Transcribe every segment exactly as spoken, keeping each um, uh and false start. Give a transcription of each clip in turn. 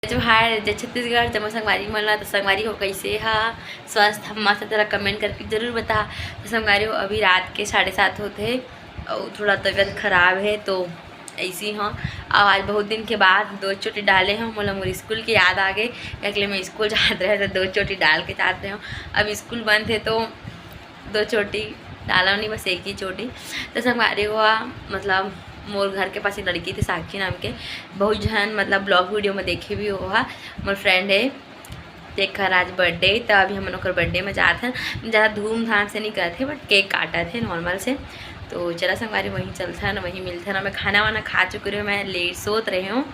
जोहार, जय छत्तीसगढ़, जम्मो संगवारी मन ला। तो संगवारी हो, कइसे हा? स्वस्थ, मस्त? तेला comment करके जरूर बता। तो संगवारी हो, अभी रात के साढ़े सात होत हे अउ थोड़ा तबीयत खराब हे, तो ऐसी हूँ। अउ आज बहुत दिन के बाद दो चोटी डाले हूँ, मोला मोर स्कूल के याद आ गए, एकले मैं स्कूल जात रहे तो दो चोटी डाल के जात रहे हूँ। अब स्कूल बंद हे तो दो चोटी डाला नहीं, बस एक ही चोटी। तो संगवारी हो, मतलब मोर घर के पास एक लड़की थे साक्षी नाम के, बहुत झन मतलब vlog video में देखे भी हो हा, मोर friend है, तेकर आज birthday, तो अभी हमन ओकर birthday में जात हन। ज़्यादा धूमधाम से नहीं करत हे, but cake काटत हे normal से। तो चला संगवारी, वहीं चलथन, वहीं मिलथन। मैं खाना वाना खा चुके रहे, मैं late सोत रहे हूँ,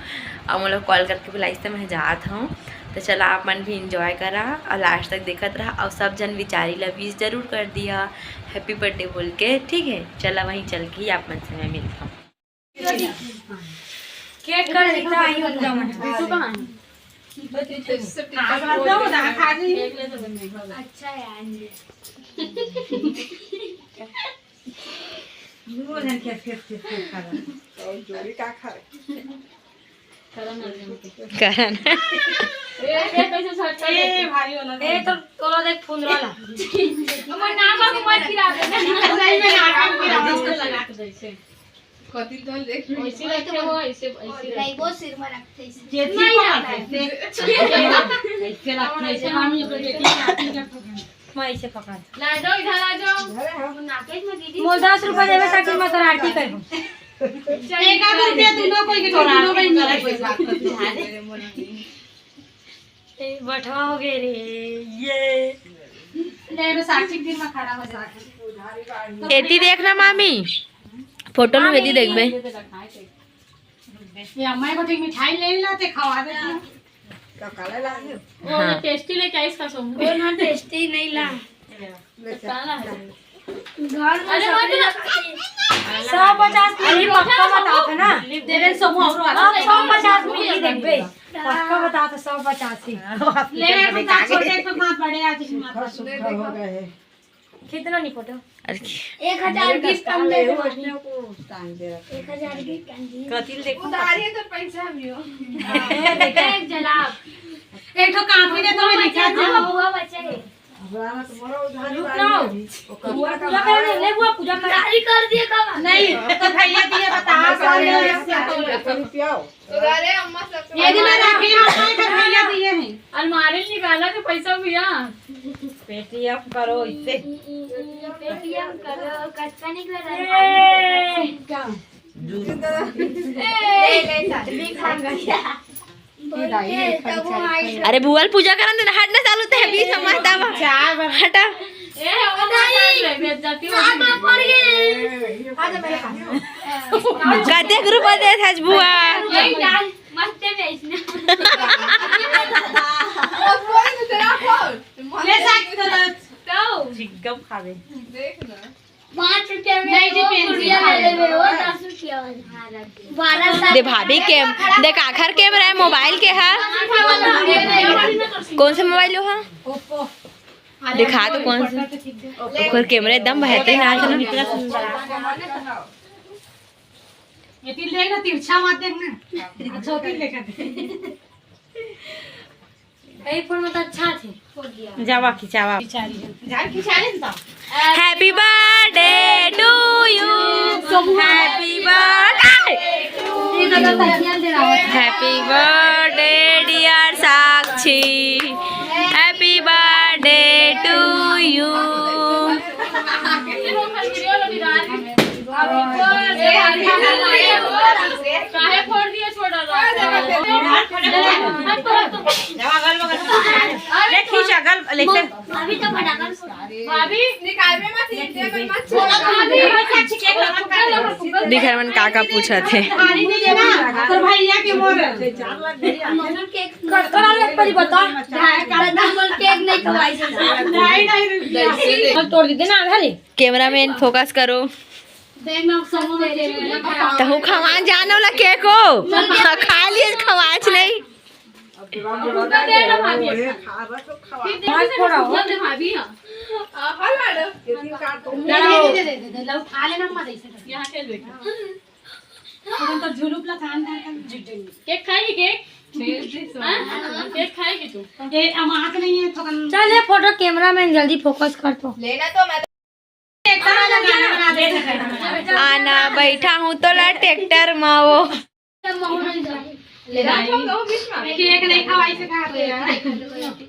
और मोला call करके बुलाइस, तो मैं जात हूँ। तो चला, आप मन भी enjoy करा और last तक देखत रहा, और सब जन बिचारी ला wish जरूर कर दिया happy birthday बोल के, ठीक है? चला, वहीं चल के ही आप मन से मैं मिलता हूँ। केक कर देता है, ये पूरा मन। अच्छा है, आंटी। दोनों जन खेस, खेस, खेस, खेस खा रहा है। और जोड़ी का खा रहे? करण। ए, ए, कैसे झटका ए, देते? भारी वाला ए, तो तोला देख, फुंदरा ला। हमर नाम अब मत गिरा देना। सही में नाम गिरा दे। लगा के दै छै। कथी तो देख। वैसे रखे हो, ऐसे, ऐसे रखे। नहीं, वो सिर में रखते हैं। जेती नहीं पकड़ते। रखते। ऐसे रखते, ऐसे हम लोग जेती रखते। मैं ऐसे पकड़। ला जाओ, इधर आ जाओ। नाके में दीदी। मोल दस रुपया देवे, ताकि मैं तोर आरती करबो। एक आध रुपया दोनों कोई के, दोनों बहन के। ए, बठवा हो गए रे, ये। ले, मैं साक्षी के दिन में खड़ा हो जाता। एती देखना मामी, फोटो में एती देखबे। ये अम्मा को ठीक मिठाई ले ला, ते खवा दे। तो काला लागे। वो हाँ। Tasty लेके आई इसका सोम। वो ना tasty नहीं ला। ले चल। काला है। घर में अरे, सब मत ले। सौ पचास मिली, पक्का बता था ना। तेरे सोम और आता हाँ, है। सौ पचास मिली, देखबे। पक्का बता था, सौ पचास ही। ले, एक तो छोटे, एक तो हाथ बड़े, आज इसी माता। हो गए। कितना नहीं फोटो? अरे एक हजार gift हम दे दे। एक हजार gift हम दे। कतिल देखो। उधारी है तो पैसा भी हो। एक जलाब। एक तो कापी दे तो मैं लिखा था। हुआ बच्चा है। रुक ना। बुआ पूजा कर ले, बुआ पूजा कर। उधारी कर दिए का? नहीं, तो भैया दिए बता। रुपया हो। अरे अम्मा सब ये दिन में राखी में कोई का भैया दिए हैं। अलमारी निकाला के पैसा भैया। Paytm करो इससे। Paytm करो, कचका निकल रहा है। अरे बुआ ल पूजा करन दे, हट ना, चालू ते बीच में मत आवा। हटा। ए, ओ नहीं। बेइज्जती हो गई। कतेक रुपया देत हस बुआ? मस्ते में इसने। ले सकते हो। तो। चिकम खावे। देख ना। पाँच रुपया में नहीं जी, वो पेंसिल गुड़िया खा ले ले। ले, वो दस रुपया वाला। बारह साल दे भाभी, कैम-, देख, आखर कैमरा है, मोबाइल के है। कौन सा मोबाइल हो? ओप्पो। दिखा तो कौन सा। ओकर कैमरा एकदम बेहतरीन आज ना। ये तिल देख ना, तिरछा मत देख ना। अच्छा, तिल लेकर दे। ए फोन में तो अच्छा थे। जावा खिंचावा। जा खिंचा ले ना। Happy birthday to you, happy birthday, happy birthday dear Sakshi, happy birthday to you। काहे फोड़ दिया छोटा सा? ले खींच, अगल, ले से। अभी तो फटाका फोड़। भाभी, निकाल में मत, ये दे, मत छोड़। भाभी, दिखा मन का का पूछा थे। तो भैया के मोर। कटोरा ले परी बता। कटोरा केक नहीं खवाई से। नहीं, नहीं, रुक जा। हम तोड़ दीजिए ना, आधा ले। कैमरामैन फोकस करो। देख ना, समूह में तेरे में खा। तहु खवा जानो ला केको। खा लिए खवाच नहीं। उनका दे ना भाभी। फिर देखो से ना, सुबह में भाभी, हाँ। नहीं, नहीं, दे दे, दे दे, ला उठा लेना, मत ऐसे कर। यहाँ के बैठो। तुम तो झुलुप ला कान कान कान झुट जाएंगे। केक खाएगी, केक? केक खाएगी तू? ए, हम आँख नहीं है, थोकन चल ये फोटो कैमरा मैन जल्दी फोकस कर तो। लेना तो मैं एक तरह का गाना बना दे। आना बैठा हूँ तोला ट्रैक्टर मा वो। केक नहीं खवाई से खाते यार।